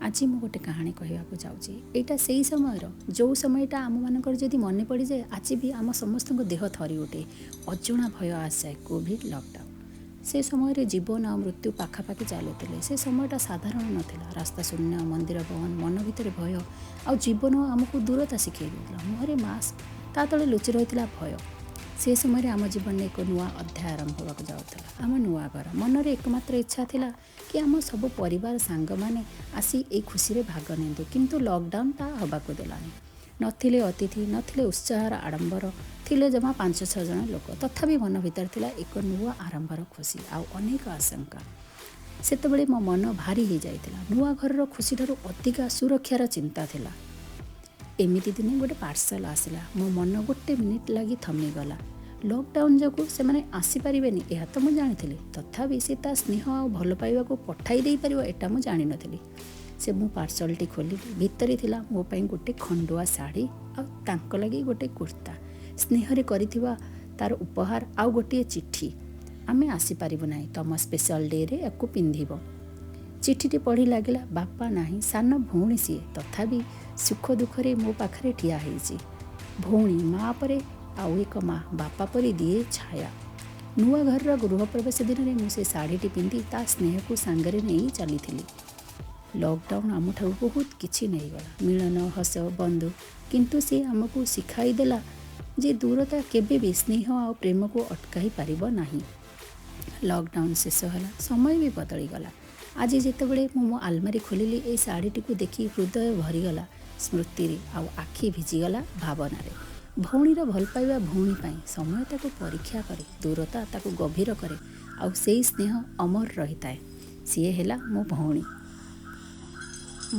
ଆଜି ମୁଁ ଗୋଟେ କାହାଣୀ କହିବାକୁ ଯାଉଛି। ଏଇଟା ସେଇ ସମୟର, ଯେଉଁ ସମୟଟା ଆମମାନଙ୍କର ଯଦି ମନେ ପଡ଼ିଯାଏ, ଆଜି ବି ଆମ ସମସ୍ତଙ୍କ ଦେହ ଥରି ଉଠେ, ଅଜଣା ଭୟ ଆସିଯାଏ। କୋଭିଡ଼ ଲକଡାଉନ୍, ସେ ସମୟରେ ଜୀବନ ଆଉ ମୃତ୍ୟୁ ପାଖାପାଖି ଚାଲୁଥିଲେ। ସେ ସମୟଟା ସାଧାରଣ ନଥିଲା। ରାସ୍ତା ଶୂନ୍ୟ, ମନ୍ଦିର ବନ୍ଦ, ମନ ଭିତରେ ଭୟ, ଆଉ ଜୀବନ ଆମକୁ ଦୂରତା ଶିଖେଇ ଦେଉଥିଲା। ମୁହଁରେ ମାସ୍କ, ତା ତଳେ ଲୁଚି ରହିଥିଲା ଭୟ। ସେ ସମୟରେ ଆମ ଜୀବନରେ ଏକ ନୂଆ ଅଧ୍ୟାୟ ଆରମ୍ଭ ହେବାକୁ ଯାଉଥିଲା, ଆମ ନୂଆ ଘର। ମନରେ ଏକମାତ୍ର ଇଚ୍ଛା ଥିଲା କି ଆମ ସବୁ ପରିବାର, ସାଙ୍ଗମାନେ ଆସି ଏଇ ଖୁସିରେ ଭାଗ ନିଅନ୍ତୁ। କିନ୍ତୁ ଲକଡାଉନ୍ ତା ହେବାକୁ ଦେଲାନି। ନଥିଲେ ଅତିଥି, ନଥିଲେ ଉତ୍ସାହର ଆଡ଼ମ୍ବର, ଥିଲେ ଜମା 5-6 ଜଣ ଲୋକ। ତଥାପି ମନ ଭିତରେ ଥିଲା ଏକ ନୂଆ ଆରମ୍ଭର ଖୁସି ଆଉ ଅନେକ ଆଶଙ୍କା। ସେତେବେଳେ ମୋ ମନ ଭାରି ହେଇଯାଇଥିଲା। ନୂଆ ଘରର ଖୁସିଠାରୁ ଅଧିକା ସୁରକ୍ଷାର ଚିନ୍ତା ଥିଲା। ଏମିତି ଦିନେ ଗୋଟେ ପାର୍ସଲ ଆସିଲା। ମୋ ମନ ଗୋଟେ ମିନିଟ୍ ଲାଗି ଥମିଗଲା। ଲକଡାଉନ୍ ଯୋଗୁଁ ସେମାନେ ଆସିପାରିବେନି, ଏହା ତ ମୁଁ ଜାଣିଥିଲି। ତଥାପି ସେ ତା ସ୍ନେହ ଆଉ ଭଲ ପାଇବାକୁ ପଠାଇ ଦେଇପାରିବ, ଏଟା ମୁଁ ଜାଣିନଥିଲି। ସେ ମୁଁ ପାର୍ସଲଟି ଖୋଲିଲି। ଭିତରେ ଥିଲା ମୋ ପାଇଁ ଗୋଟେ ଖଣ୍ଡୁଆ ଶାଢ଼ୀ ଆଉ ତାଙ୍କ ଲାଗି ଗୋଟେ କୁର୍ତ୍ତା, ସ୍ନେହରେ କରିଥିବା ତାର ଉପହାର, ଆଉ ଗୋଟିଏ ଚିଠି। ଆମେ ଆସିପାରିବୁ ନାହିଁ, ତମ ସ୍ପେଶାଲ ଡେରେ ୟାକୁ ପିନ୍ଧିବ। ଚିଠିଟି ପଢ଼ି ଲାଗିଲା, ବାପା ନାହିଁ, ସାନ ଭଉଣୀ ସିଏ, ତଥାପି ସୁଖ ଦୁଃଖରେ ମୋ ପାଖରେ ଠିଆ ହେଇଛି। ଭଉଣୀ ମା ପରେ ଆଉ ଏକ ମା, ବାପା ପରି ଦିଏ ଛାୟା। ନୂଆ ଘରର ଗୃହପ୍ରବେଶ ଦିନରେ ମୁଁ ସେ ଶାଢ଼ୀଟି ପିନ୍ଧି ତା ସ୍ନେହକୁ ସାଙ୍ଗରେ ନେଇ ଚାଲିଥିଲି। ଲକଡାଉନ୍ ଆମଠାରୁ ବହୁତ କିଛି ନେଇଗଲା, ମିଳନ, ହସ, ବନ୍ଧୁ। କିନ୍ତୁ ସେ ଆମକୁ ଶିଖାଇ ଦେଲା ଯେ ଦୂରତା କେବେ ବି ସ୍ନେହ ଆଉ ପ୍ରେମକୁ ଅଟକାଇ ପାରିବ ନାହିଁ। ଲକଡାଉନ୍ ଶେଷ ହେଲା, ସମୟ ବି ବଦଳିଗଲା। ଆଜି ଯେତେବେଳେ ମୁଁ ମୋ ଆଲମାରି ଖୋଲିଲି, ଏଇ ଶାଢ଼ୀଟିକୁ ଦେଖି ହୃଦୟ ଭରିଗଲା ସ୍ମୃତିରେ ଆଉ ଆଖି ଭିଜିଗଲା ଭାବନାରେ। ଭଉଣୀର ଭଲ ପାଇବା ଭଉଣୀ ପାଇଁ। ସମୟ ତାକୁ ପରୀକ୍ଷା କରେ, ଦୂରତା ତାକୁ ଗଭୀର କରେ, ଆଉ ସେଇ ସ୍ନେହ ଅମର ରହିଥାଏ। ସିଏ ହେଲା ମୋ ଭଉଣୀ।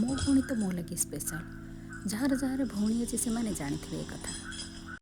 ମୋ ଭଉଣୀ ତ ମୋ ଲାଗି ସ୍ପେଶାଲ। ଯାହାର ଯାହାର ଭଉଣୀ ଅଛି, ସେମାନେ ଜାଣିଥିବେ ଏ କଥା।